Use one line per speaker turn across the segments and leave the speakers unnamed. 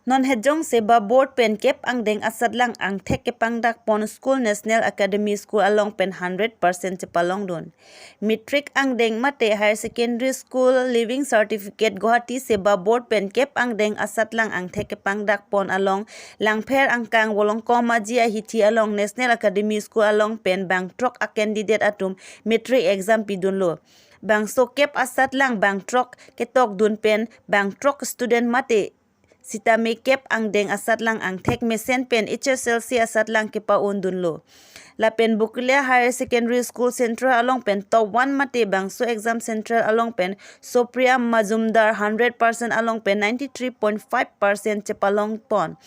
Non hejong Seba board pen kep ang deng asat lang ang thek kepang dak pon school National Academy School along pen 100% chepalong dun. Matric ang deng mate Higher Secondary School Leaving Certificate Guwahati Seba board pen kep ang deng asat lang ang thek kepang dak pon along langpher angkang wolongkom aji a hithi along National Academy School along pen bang trok a candidate atum matric exam pidun lo. Bang so kep asat lang bang trok ketok dun pen bang trok student mate sitame kep ang deng asat lang ang thek mesen pen HSLC asat lang kepa un dun lo. La pen Bokolia Higher Secondary School Central along pen top 1 mate bangso exam central along pen Sopriya Majumdar 100% along pen 93.5% chepalong pon.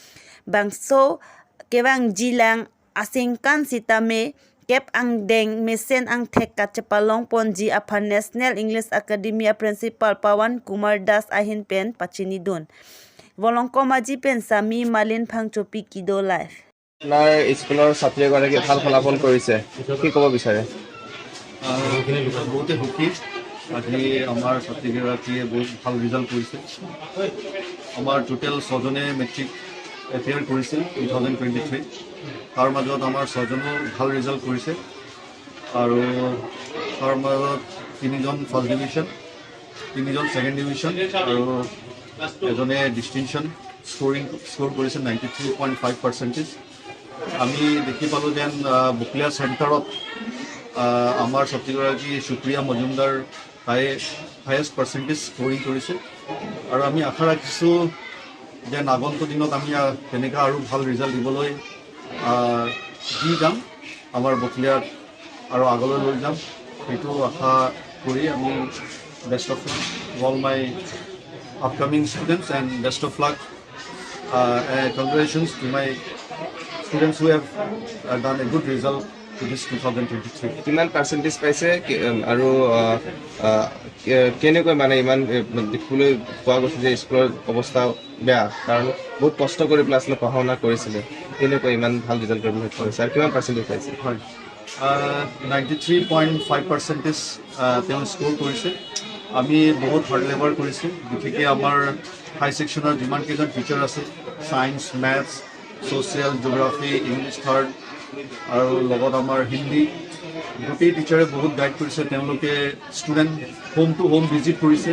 Bangso kewang jilang asingkan sitame kep ang deng mesen ang thek ka chepalong pon ji aphan National English Academy Principal Pawan Kumar Das ahin pen pachini dun. Wolongkom aji pen Sami Malin Phangchopi Kido Live.
আপোনাৰ স্কুলৰ ছাত্ৰী এগৰাকীয়ে ভাল ফলাফল কৰিছে, কি ক'ব বিচাৰে?
বহুতে সুখী। আজি আমাৰ ছাত্ৰীগৰাকীয়ে বহুত ভাল ৰিজাল্ট কৰিছে। আমাৰ টোটেল ছজনে মেট্ৰিক এপিয়াৰ কৰিছিল 2023। তাৰ মাজত আমাৰ ছজনো ভাল ৰিজাল্ট কৰিছে আৰু তাৰ মাজত তিনিজন ফাৰ্ষ্ট ডিভিশ্যন, তিনিজন ছেকেণ্ড ডিভিশ্যন আৰু এজনে ডিষ্টিংশ্যন স্ক'ৰ কৰিছে 93.5 পাৰ্চেণ্টেজ। আমি দেখি পালোঁ যেন বকলীয়া চেণ্টাৰত আমাৰ ছাত্ৰীগৰাকী সুপ্ৰিয়া মজুমদাৰ, তাই হায়েষ্ট পাৰ্চেণ্টেজ স্ক'ৰিং কৰিছে আৰু আমি আশা ৰাখিছোঁ যেন আগন্তুক দিনত আমি তেনেকুৱা আৰু ভাল ৰিজাল্ট দিবলৈ দি যাম, আমাৰ বকলীয়াক আৰু আগলৈ লৈ যাম, সেইটো আশা কৰি আমি best of all my upcoming students and best of luck and congratulations to my students who have done a good result to this 2023.
কিমান পাৰ্চেণ্টেজ পাইছে আৰু কেনেকৈ মানে ইমান দেখিবলৈ পোৱা গৈছে যে স্কুলৰ অৱস্থা বেয়া, কাৰণ বহুত কষ্ট কৰি পেলাই আচলতে পঢ়া শুনা কৰিছিলে, কেনেকৈ ইমান ভাল ৰিজাল্ট কৰিবলৈ সক্ষম হৈছে আৰু কিমান পাৰ্চেণ্টেজ পাইছে?
হয়, 93.5 পাৰ্চেণ্টেজ তেওঁ স্ক'ৰ কৰিছে। আমি বহুত হাৰ্ড লেবাৰ কৰিছোঁ। বিশেষকৈ আমাৰ হাই ছেকশ্যনৰ যিমানকেইজন টিচাৰ আছে, science, maths, social, geography, English third আৰু লগত আমাৰ হিন্দী, গোটেই টিচাৰে বহুত গাইড কৰিছে। তেওঁলোকে student home to home visit কৰিছে।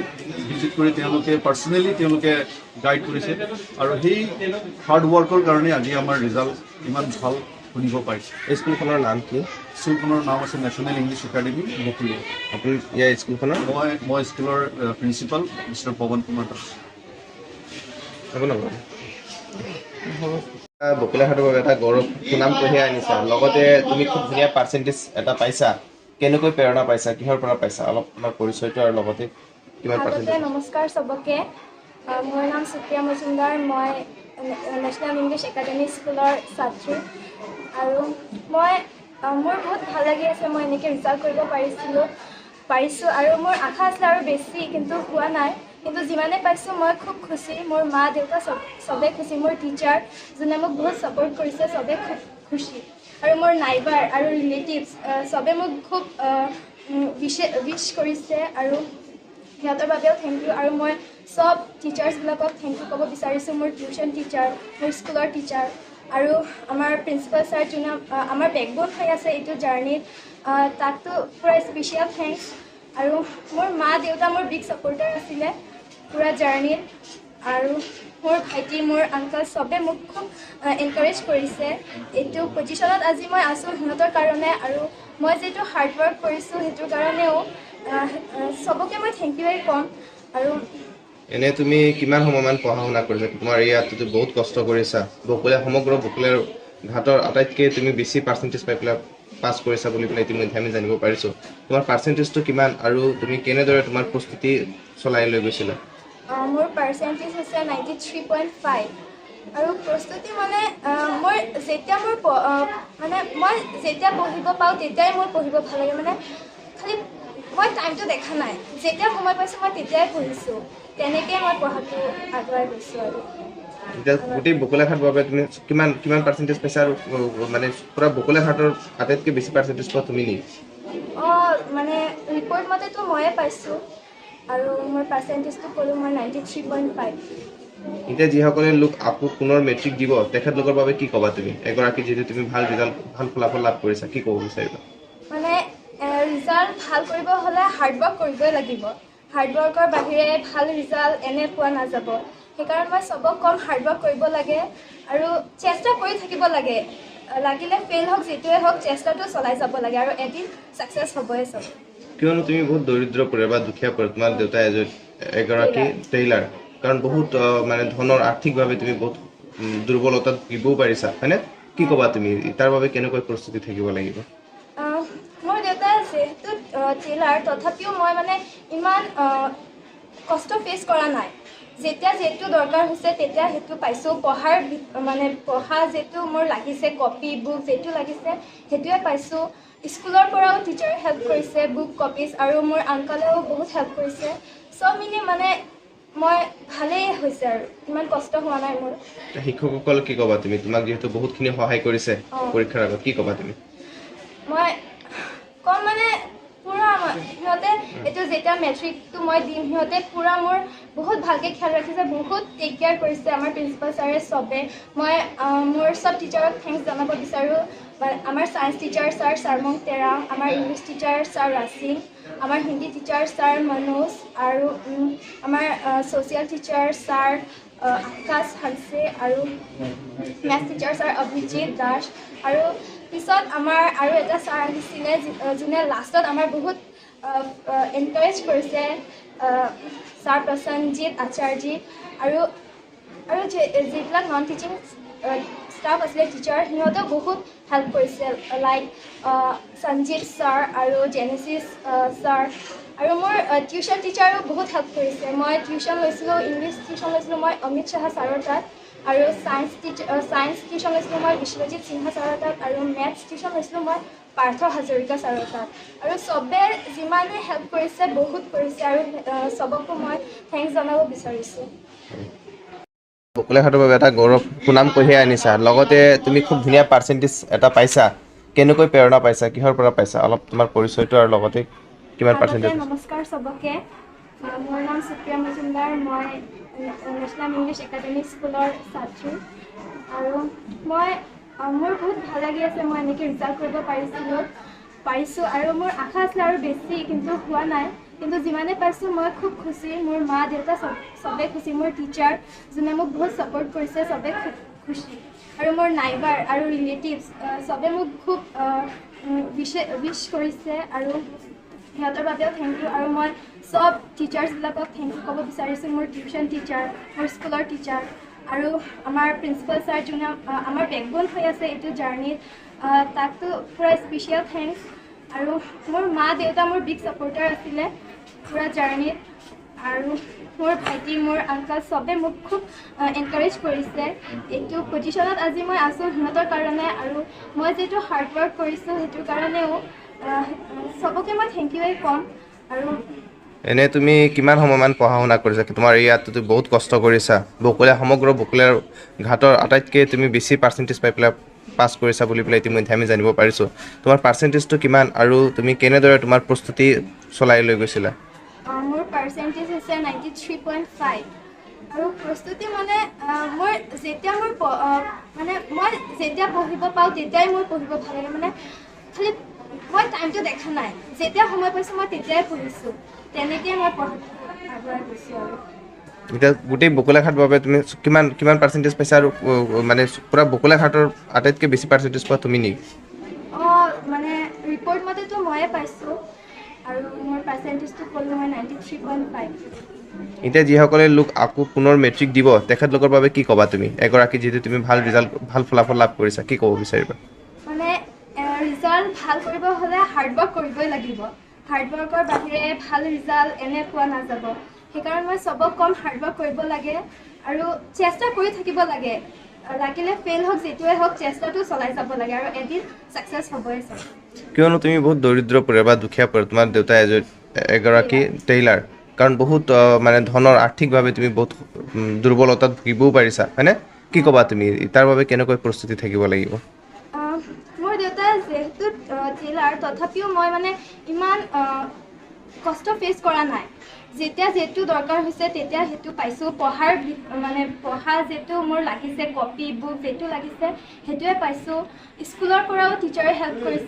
ভিজিট কৰি তেওঁলোকে পাৰ্চনেলি তেওঁলোকে গাইড কৰিছে আৰু সেই হাৰ্ড ৱৰ্কৰ কাৰণে আজি আমাৰ ৰিজাল্ট ইমান ভাল শুনিব পাৰিছে।
এই স্কুলখনৰ নাম কি?
স্কুলখনৰ নাম আছে নেশ্যনেল ইংলিছ একাডেমি, বকুলীয়া।
আপুনি ইয়াৰ স্কুলখনৰ?
মই স্কুলৰ প্ৰিন্সিপাল মিষ্টাৰ পৱন কুমাৰ দাস।
হ'ব নব বকুলীয়াঘাটৰ বাবে এটা গৌৰৱ, সুনাম কঢ়িয়াই আনিছা, লগতে তুমি খুব ধুনীয়া পাৰ্চেণ্টেজ এটা পাইছা। কেনেকৈ প্ৰেৰণা পাইছা, কিহৰ পৰা পাইছা, অলপ তোমাৰ পৰিচয়টো আৰু লগতে কিমান
আগতে
পাৰ্চেণ্টেজ?
নমস্কাৰ চবকে। মোৰ নাম সুপ্ৰিয়া মজুমদাৰ। মই নেশ্যনেল ইংলিছ একাডেমি স্কুলৰ ছাত্ৰী আৰু মই মোৰ বহুত ভাল লাগি আছে। মই এনেকৈ ৰিজাল্ট কৰিব পাৰিছোঁ আৰু মোৰ আশা আছিলে আৰু বেছি, কিন্তু হোৱা নাই। কিন্তু যিমানে পাইছোঁ মই খুব খুচি। মোৰ মা দেউতা চবেই খুচি। মোৰ টিচাৰ যোনে মোক বহুত ছাপৰ্ট কৰিছে, চবেই খুব খুচি আৰু মোৰ নাইবাৰ আৰু ৰিলেটিভছ চবে মোক খুব উইচ কৰিছে আৰু সিহঁতৰ বাবেও thank U. আৰু মই চব টিচাৰ্ছবিলাকক thank U ক'ব বিচাৰিছোঁ, মোৰ টিউশ্যন টিচাৰ, মোৰ স্কুলৰ টিচাৰ আৰু আমাৰ প্ৰিন্সিপাল ছাৰ, যোনে আমাৰ বেকব'ন হৈ আছে এইটো জাৰ্ণিত, তাকতো পূৰা স্পেচিয়েল thanks. আৰু মোৰ মা দেউতা মোৰ বিগ ছাপৰ্টাৰ আছিলে পূৰা জাৰ্ণিত আৰু মোৰ ভাইটি, মোৰ আংকল চবে মোক খুব এনকাৰেজ কৰিছে। এইটো পজিশ্যনত আজি মই আছোঁ সিহঁতৰ কাৰণে আৰু মই যিটো হাৰ্ড ৱৰ্ক কৰিছোঁ সেইটোৰ কাৰণেও চবকে মই thank ইউৱে ক'ম আৰু
এনে তুমি কিমান সময়মান পঢ়া শুনা কৰিছা? তোমাৰ ইয়াত বহুত কষ্ট কৰিছা। বকুলীয়া, সমগ্ৰ বকুলীয়াৰ ঘাটৰ আটাইতকৈ তুমি বেছি পাৰ্চেণ্টেজ পাই পেলাই পাছ কৰিছা বুলি পেলাই ইতিমধ্যে আমি জানিব পাৰিছোঁ। তোমাৰ পাৰ্চেণ্টেজটো কিমান আৰু তুমি কেনেদৰে তোমাৰ প্ৰস্তুতি চলাই লৈ গৈছিলা?
মোৰ পাৰ্চেণ্টেজ হৈছে 93.5 আৰু প্ৰস্তুতি মানে মোৰ যেতিয়া মোৰ মানে মই যেতিয়া পঢ়িব পাৰোঁ তেতিয়াই মোৰ পঢ়িব ভাল লাগে। মানে খালি মই টাইমটো দেখা নাই, যেতিয়া সময় পাইছোঁ মই তেতিয়াই পঢ়িছোঁ। তেনেকেই মই পঢ়াটো আগুৱাই গৈছোঁ আৰু
এতিয়া গোটেই বকুলীয়াঘাট বাবে তুমি কিমান কিমান পাৰ্চেণ্টেজ পাইছা আৰু মানে পুৰা বকুলীয়াঘাটৰ আটাইতকৈ বেছি পাৰ্চেণ্টেজ পোৱা তুমি নেকি?
অঁ, মানে ৰিপৰ্ট মতেতো ময়ে পাইছোঁ আৰু মোৰ পাৰ্চেণ্টেজটো ক'লোঁ মই 93.5।
এতিয়া যিসকলে লোক আকৌ পুনৰ মেট্ৰিক দিব, তেখেতলোকৰ বাবে কি ক'বা তুমি? এগৰাকী যিহেতু তুমি ভাল ৰিজাল্ট, ভাল ফলাফল লাভ কৰিছা, কি ক'ব বিচাৰিবা?
মানে ৰিজাল্ট ভাল কৰিব হ'লে হাৰ্ডৱৰ্ক কৰিবই লাগিব। হাৰ্ডৱৰ্কৰ বাহিৰে ভাল ৰিজাল্ট এনে পোৱা নাযাব। সেইকাৰণে মই চবক ক'ম, হাৰ্ডৱৰ্ক কৰিব লাগে আৰু চেষ্টা কৰি থাকিব লাগে। লাগিলে ফেইল হওক, যিটোৱে হওক, চেষ্টাটো চলাই যাব লাগে আৰু এদিন ছাকচেছ হ'বই চব।
কিয়নো তুমি বহুত দৰিদ্ৰ পৰিয়াল বা দুখীয়া পৰিয়াল, তোমাৰ দেউতা এগৰাকী টেইলাৰ। কাৰণ বহুত মানে ধনৰ আৰ্থিকভাৱে তুমি বহুত দুৰ্বলতাত ভুগিবও পাৰিছা, হয়নে? কি ক'বা তুমি, তাৰ বাবে কেনেকৈ প্ৰস্তুতি থাকিব লাগিব?
মোৰ দেউতা যিহেতু টেইলাৰ, তথাপিও মই মানে ইমান কষ্ট ফেচ কৰা নাই। যেতিয়া যিটো দৰকাৰ হৈছে তেতিয়া সেইটো পাইছোঁ। মানে পঢ়া যিটো মোৰ লাগিছে, কপি বুক যিটো লাগিছে সেইটোৱে পাইছোঁ। স্কুলৰ পৰাও টিচাৰে হেল্প কৰিছে, বুক কপিজ, আৰু মোৰ আংকলেও বহুত হেল্প কৰিছে। চব মিলি মানে মই ভালেই হৈছে আৰু ইমান কষ্ট হোৱা নাই মোৰ।
শিক্ষকসকল কি ক'বা তুমি? তোমাক যিহেতু বহুতখিনি সহায় কৰিছে পৰীক্ষাৰ আগত, কি ক'বা তুমি?
মই কম মানে পূৰা সিহঁতে এইটো যেতিয়া মেট্ৰিকটো মই দিম, সিহঁতে পূৰা মোৰ বহুত ভালকৈ খেয়াল ৰাখিছে, বহুত টেক কেয়াৰ কৰিছে আমাৰ প্ৰিন্সিপাল ছাৰে চবে। মই মোৰ চব টিচাৰক thanks জনাব বিচাৰোঁ। আমাৰ ছায়েন্স টিচাৰ ছাৰ চাৰমং তেৰাং, আমাৰ ইংলিছ টিচাৰ ছাৰ ৰাছিং, আমাৰ হিন্দী টিচাৰ ছাৰ মনোজ, আৰু আমাৰ ছ'চিয়েল টিচাৰ ছাৰ আকাশ হানছে, আৰু maths teacher sir Abhijit Das. আৰু পিছত আমাৰ আৰু এটা ছাৰ আহিছিলে, যোনে লাষ্টত আমাৰ বহুত এনকাৰেজ কৰিছে, ছাৰ প্ৰসঞ্জিত আচাৰ্যী। আৰু আৰু যিবিলাক নন টিচিং ষ্টাফ আছিলে, টিচাৰ, সিহঁতেও বহুত হেল্প কৰিছে, লাইক সঞ্জীৱ ছাৰ আৰু জেনেচিছ ছাৰ। আৰু মোৰ টিউশ্যন টিচাৰো বহুত হেল্প কৰিছে। মই টিউশ্যন লৈছিলোঁ, ইংলিছ টিউশ্যন লৈছিলোঁ মই অমিত সাহা ছাৰৰ তাত, আৰু ছায়েন্স টিউশ্যন লৈছিলোঁ মই বিশ্বজিৎ সিনহা ছাৰৰ তাত, আৰু মেথছ টিউশ্যন লৈছিলোঁ মই পাৰ্থ হাজৰিকা ছাৰৰ তাত। আৰু চবে যিমানে হেল্প কৰিছে, বহুত কৰিছে, আৰু চবকো মই thanks জনাব বিচাৰিছোঁ।
বকুলীয়াঘাটৰ বাবে এটা গৌৰৱ, সুনাম কঢ়িয়াই আনিছা, লগতে তুমি খুব ধুনীয়া পাৰ্চেণ্টেজ এটা পাইছা। কেনেকৈ প্ৰেৰণা পাইছা, কিহৰ পৰা পাইছা? অলপ তোমাৰ পৰিচয়টো আৰু লগতে কিমান
আগতে
পাৰ্চেণ্টেজ?
নমস্কাৰ চবকে। মোৰ নাম সুপ্ৰিয়া মজুমদাৰ। মই নেশ্যনেল ইংলিছ একাডেমি স্কুলৰ ছাত্ৰী আৰু মই মোৰ বহুত ভাল লাগি আছে, মই এনেকৈ ৰিজাল্ট কৰিব পাৰিছোঁ। আৰু মোৰ আশা আছিলে আৰু বেছি, কিন্তু হোৱা নাই। কিন্তু যিমানে পাইছোঁ মই খুব খুচি। মোৰ মা দেউতা চবেই খুচি, মোৰ টিচাৰ যোনে মোক বহুত ছাপৰ্ট কৰিছে, চবেই খুব খুচি, আৰু মোৰ নাইবাৰ আৰু ৰিলেটিভছ চবে মোক খুব উইচ কৰিছে আৰু সিহঁতৰ বাবেও thank U. আৰু মই চব টিচাৰ্ছবিলাকক thank U ক'ব বিচাৰিছোঁ, মোৰ টিউশ্যন টিচাৰ, মোৰ স্কুলৰ টিচাৰ, আৰু আমাৰ প্ৰিন্সিপাল ছাৰ, যোনে আমাৰ বেকবন হৈ আছে এইটো জাৰ্ণিত, তাকতো পূৰা স্পেচিয়েল thanks. আৰু মোৰ মা দেউতা মোৰ বিগ ছাপৰ্টাৰ আছিলে পূৰা জাৰ্ণিত, আৰু মোৰ ভাইটি, মোৰ আংকল চবে মোক খুব এনকাৰেজ কৰিছে। এইটো পজিশ্যনত আজি মই আছোঁ সিহঁতৰ কাৰণে, আৰু মই যিটো হাৰ্ড ৱৰ্ক কৰিছোঁ সেইটোৰ কাৰণেও চবকে মই thank ইউৱে ক'ম। আৰু
এনে তুমি কিমান সময়মান পঢ়া শুনা কৰিছা? তোমাৰ ইয়াততো বহুত কষ্ট কৰিছা, বকুলীয়া, সমগ্ৰ বকুলীয়াৰ ঘাটৰ আটাইতকৈ তুমি বেছি পাৰ্চেণ্টেজ পাই পেলাই পাছ কৰিছা বুলি পেলাই ইতিমধ্যে আমি জানিব পাৰিছোঁ। তোমাৰ পাৰ্চেণ্টেজটো কিমান আৰু তুমি কেনেদৰে তোমাৰ প্ৰস্তুতি চলাই লৈ গৈছিলা?
মোৰ পাৰ্চেণ্টেজ হৈছে 93.5। আৰু প্ৰস্তুতি মানে মোৰ যেতিয়া মোৰ মানে মই যেতিয়া পঢ়িব পাওঁ তেতিয়াই মোৰ পঢ়িব ভাল লাগে। মানে খালি মই টাইমটো দেখা নাই, যেতিয়া সময় পাইছোঁ মই তেতিয়াই পঢ়িছোঁ, তেনেকেই মই পঢ়া আগুৱাই গৈছোঁ। আৰু
এতিয়া গোটেই বকুলীয়াঘাট বাবে তুমি কিমান কিমান পাৰ্চেণ্টেজ পাইছা আৰু মানে পূৰা বকুলীয়াঘাটৰ আটাইতকৈ বেছি পাৰ্চেণ্টেজ পোৱা তুমি নেকি?
অঁ, মানে ৰিপৰ্ট মতেতো ময়ে পাইছোঁ, আৰু মোৰ পাৰ্চেণ্টেজটো ক'লোঁ মই 93.5।
এতিয়া যিসকলে লোক আকৌ পুনৰ মেট্ৰিক দিব, তেখেতলোকৰ বাবে কি ক'বা তুমি? এগৰাকী যিহেতু তুমি ভাল ৰিজাল্ট, ভাল ফলাফল লাভ কৰিছা, কি ক'ব বিচাৰিবা?
মানে ৰিজাল্ট ভাল কৰিব হ'লে হাৰ্ডৱৰ্ক কৰিবই লাগিব। হাৰ্ডৱৰ্কৰ বাহিৰে ভাল ৰিজাল্ট এনে পোৱা নাযাব। সেইকাৰণে মই চবক ক'ম, হাৰ্ডৱৰ্ক কৰিব লাগে আৰু চেষ্টা কৰি থাকিব লাগে। লাগিলে ফেইল হওক, যিটোৱে হওক, চেষ্টাটো চলাই যাব লাগে আৰু এদিন ছাকচেছ হ'বই চব।
কিয়নো তুমি বহুত দৰিদ্ৰ পৰিয়াল বা দুখীয়া পৰিয়াল, তোমাৰ দেউতা এগৰাকী টেইলাৰ। কাৰণ বহুত মানে ধনৰ আৰ্থিকভাৱে তুমি বহুত দুৰ্বলতাত ভুগিবও পাৰিছা, হয়নে? কি ক'বা তুমি, তাৰ বাবে কেনেকৈ প্ৰস্তুতি থাকিব লাগিব?
মোৰ দেউতা যিহেতু টেইলাৰ, তথাপিও মই মানে ইমান কষ্ট ফেচ কৰা নাই। যেতিয়া যিটো দৰকাৰ হৈছে, তেতিয়া সেইটো পাইছোঁ। পঢ়াৰ মানে পঢ়া যিটো মোৰ লাগিছে, কপি, বুক যিটো লাগিছে, সেইটোৱে পাইছোঁ। স্কুলৰ পৰাও টিচাৰে হেল্প কৰিছে।